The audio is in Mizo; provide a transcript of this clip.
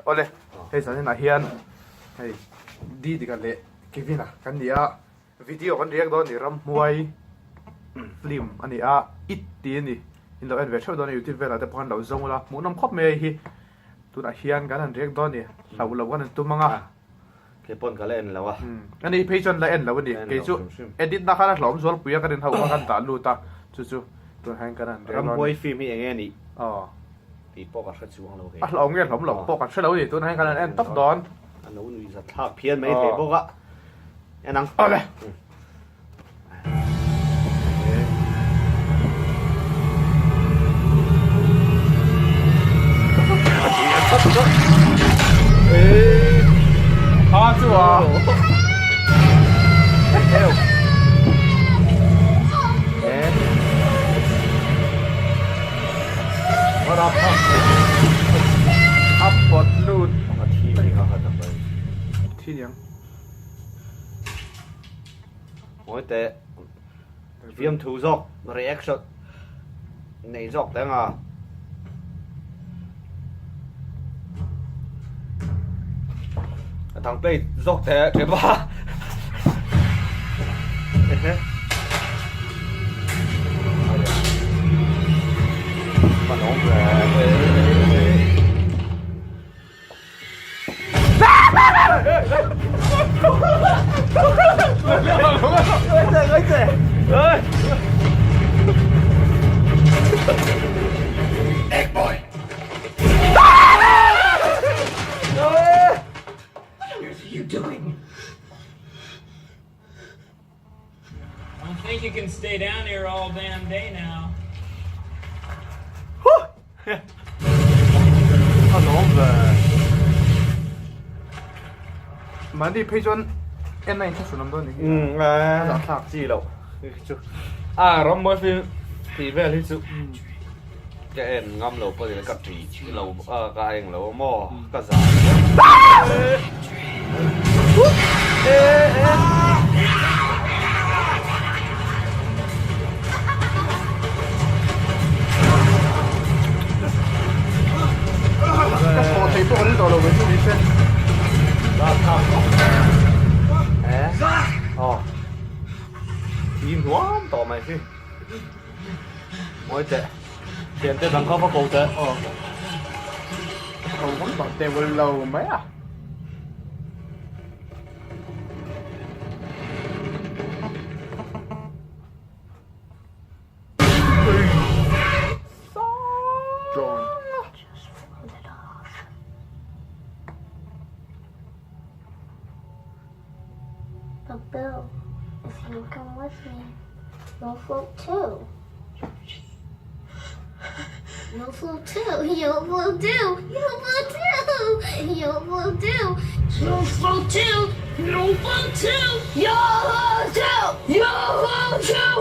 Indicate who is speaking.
Speaker 1: Awle, hei zaninah hian hei Didika leh Kevin-a kan ni a, video kan react dawn a ni, ramhmuai film a ni a, it tih a ni, in lo en ve theuh dawn a youtube velah te pawh khan lo zawng ula, hmuhnawm khawp mai a hei hi, tunah hian kan han react dawn a ni, hlauh loh kan han tum ang a.
Speaker 2: Kei pawn ka la en lo a.
Speaker 1: Ani phei chuan la en lo a ni. Kei chu edit na khan a hlawm zualpui a ka rin ho kha kan dah lut a, chu chu tunah hian kan han rel a ni.
Speaker 2: Ramhuai film hi eng nge nih tih pawh ka hre chuang lo kei.
Speaker 1: A hlawm nge hlawm lo pawh kan hre lo a ni, tunah hian kan han en tawp dawn.
Speaker 2: A lo nuih zat thlak phian mai thei bawk a, en ang.
Speaker 1: Awle.
Speaker 2: Ngawi teh, fiamthu zawk reaction nei zawk teh anga. A dang play zawk teh teh ba. Ehe. Manawm ve.
Speaker 3: Don't think you can stay down here all damn day now.
Speaker 1: A lawm ve. Mahni phei chuan en a inthlahrun awm dawn ni hi.
Speaker 2: Umm a thlak chi loh hi chu. A rammawi film tih vel hi chu ka en ngam lo pawh nilo ka ṭih lo ka eng lo maw ka zah.
Speaker 1: Ka thawh theih pawh ka ring tawh lo mai chu ni se.
Speaker 2: Thi hnuam tawh mai hi. Mawi teh. Thiante dang kha va ko teh.
Speaker 1: Aw. Ko ngawt tawh teh ul lo mai a. John.
Speaker 4: But Bill, if you come with me, you'll float too. You'll float too. You'll float too. You'll float too. You'll float too. You'll float too. You'll float too. You'll float too. You'll float too.